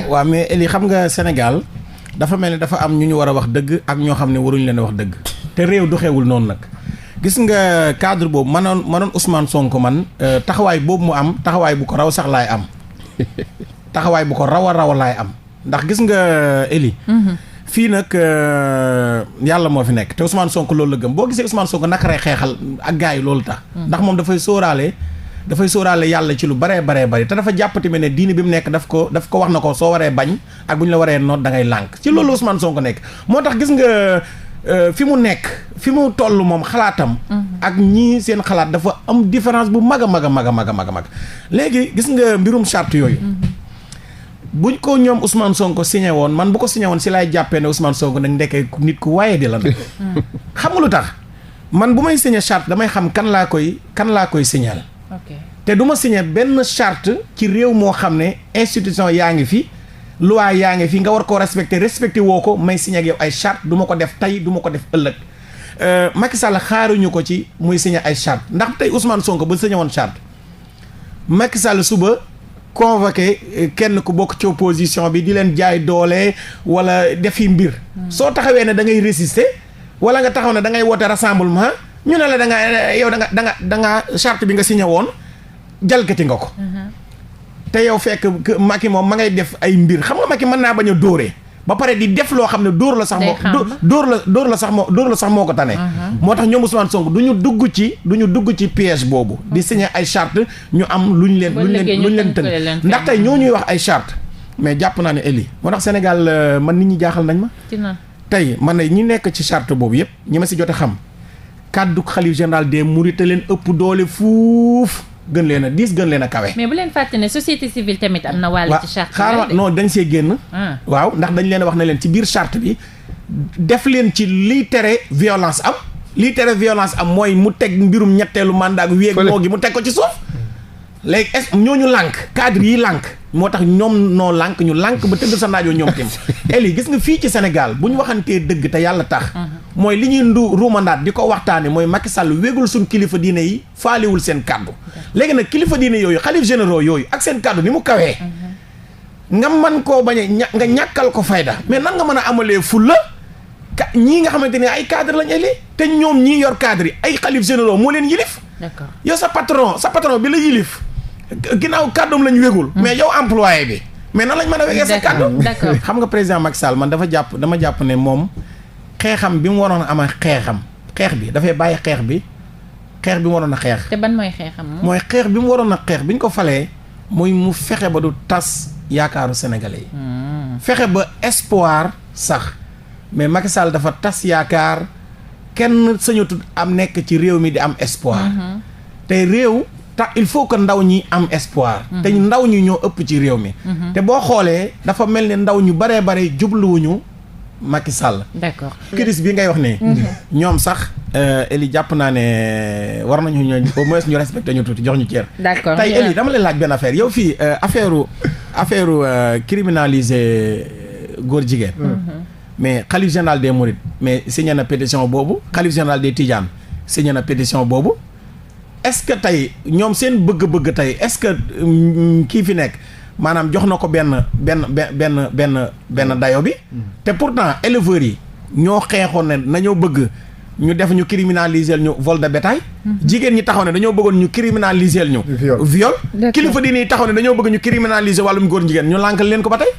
waaw mais Eli xam nga Sénégal dafa mel ni dafa am ñu war a wax dëgg ak ñoo xam ne waruñu leen a wax dëgg te réew doxewul noonu nag gis nga cadre boobu manoon Ousmane Sonko man taxawaay boobu mu am taxawaay bu ko raw sax laay am taxawaay bu ko raw a raw laay am ndax gis nga Eli fii nag yàlla moo fi nekk te Ousmane Sonko loolu la gëm boo gisee Ousmane Sonko naka rey xeexal ak gars yi loolu tax ndax moom dafay sóoraale yàlla ci lu baree bari te dafa jàppati me ne diini bi mu nekk daf ko wax na ko soo waree bañ ak bu ñu la waree noot da ngay lànk ci loolu Ousmane Sonko nekk moo tax gis nga fi mu nekk fi mu toll moom xalaatam ak ñii seen xalaat dafa am différence bu mag a mag léegi gis nga mbirum charte yooyu buñ ko ñoom Ousmane Sonko signé woon man bu ko signé woon si laay jàppee ne Ousmane Sonko nag ndekkee nit ku waaye di la nag xam nga lu tax man bu may signé charte damay xam kan laa koy signéal te du ma signé benn charte ci réew moo xam ne institution yaa ngi fi loi yaa ngi fi nga war koo respecté woo ko may signé ak yow ay charte du ma ko def tey du ma ko def ëllëg Macky Sall xaaruñu ko ci muy signé ay charte ndax tey Ousmane Sonko ba signé woon charte Macky Sall suba convoqué kenn ku bokk ci opposition bi di leen jaay doole wala defi mbir soo taxawee ne da ngay résister wala nga taxaw ne da ngay woote rassemblement ñu ne la da nga charte bi nga signé woon jalgati nga ko te yow fekk Macky moom ma ngay def ay mbir xam nga Macky mën naa bañ a dóoree ba pare di def loo xam ne dóor la sax moo ko tane moo tax ñoom Ousmane Sonko du ñu dugg ci piège boobu di signé ay charte ñu am luñ leen tënk ndax tey ñoo ñuy wax ay charte mais jàpp naa ne Eli moo tax Sénégal man nit ñi jaaxal nañ ma tey man ne ñi nekk ci charte boobu yëpp ñi ma si jot a xam kàddu xalif général des mourides te leen ëpp doole fuuf gën leen a kawe. mais bu leen fàtte ne société civile tamit am na wàll ci charte xaaral non dañ see génn waaw ndax dañ leen wax na leen ci biir charte bi def leen ci liy tere violence am mooy mu teg mbirum ñetteelu mandat ak wéeg moo gi mu teg ko ci suuf léegi ñooñu lànk cadre yi lànk moo tax ñoom noo lànk ñu lànk ba tëdd sa naajoo ñoom tim Eli gis nga fii ci Sénégal bu ñu waxantee dëgg te yàlla tax mooy li ñuy ruumandaat di ko waxtaane mooy Macky Sall wégul suñ kilifa diine yi faaliwul seen kàddu léegi nag kilifa diine yooyu xalif généraux yooyu ak seen kàddu ni mu kawee nga man koo bañ a nga ñàkkal ko fayda mais nan nga mën a amalee fulla ñii nga xamante ne ay cadre lañ Eli te ñoom ñii yor cadre yi ay xalif généraux moo leen yilif yow sa patron bi la yilif ginnaaw kàddoom lañ wégul mais yow employé bi mais nan lañ mën a wégee sa kàddu xam nga président Macky Sall man dama jàpp ne moom xeexam bi mu waroon a ama xeex bi dafay bàyyi xeex bi mu waroon a xeex te ban mooy xeexam mooy xeex bi mu waroon a xeex bi ñu ko falee muy mu fexe ba du tas yaakaaru sénégalais yi fexe ba espoir sax mais Macky Sall dafa tas yaakaar kenn sañatul am nekk ci réew mi di am espoir te réew tax il faut que ndaw ñi am espoir te ndaw ñi ñoo ëpp ci réew mi te boo xoolee dafa mel ni ndaw ñu baree bare jubluwuñu Macky Sall d'accord crise bi ngay wax ne ñoom sax Eli jàpp naa ne war nañu ñoo au moins ñu respecté ñu tuuti jox ñu cër d'accord tey Eli dama leen laaj benn affaire yow fii affaire criminaliser góor jigéen mais xalif général des mourides mais signé na pétition boobu xalif général des tidianes signé na pétition boobu est-ce que tey ñoom seen bëgg-bëgg tey est-ce que kii fi nekk maanaam jox na ko benn dayo bi te pourtant éleveurs yi ñoo xeexoon ne nañoo bëgg ñu def ñu criminaliser ñu vol de bétail jigéen ñi taxaw ne dañoo bëggoon ñu criminaliser ñu viol kilifa diine yi taxaw ne dañoo bëgg ñu criminaliser wàllum góor jigéen ñu lànkal leen ko ba tey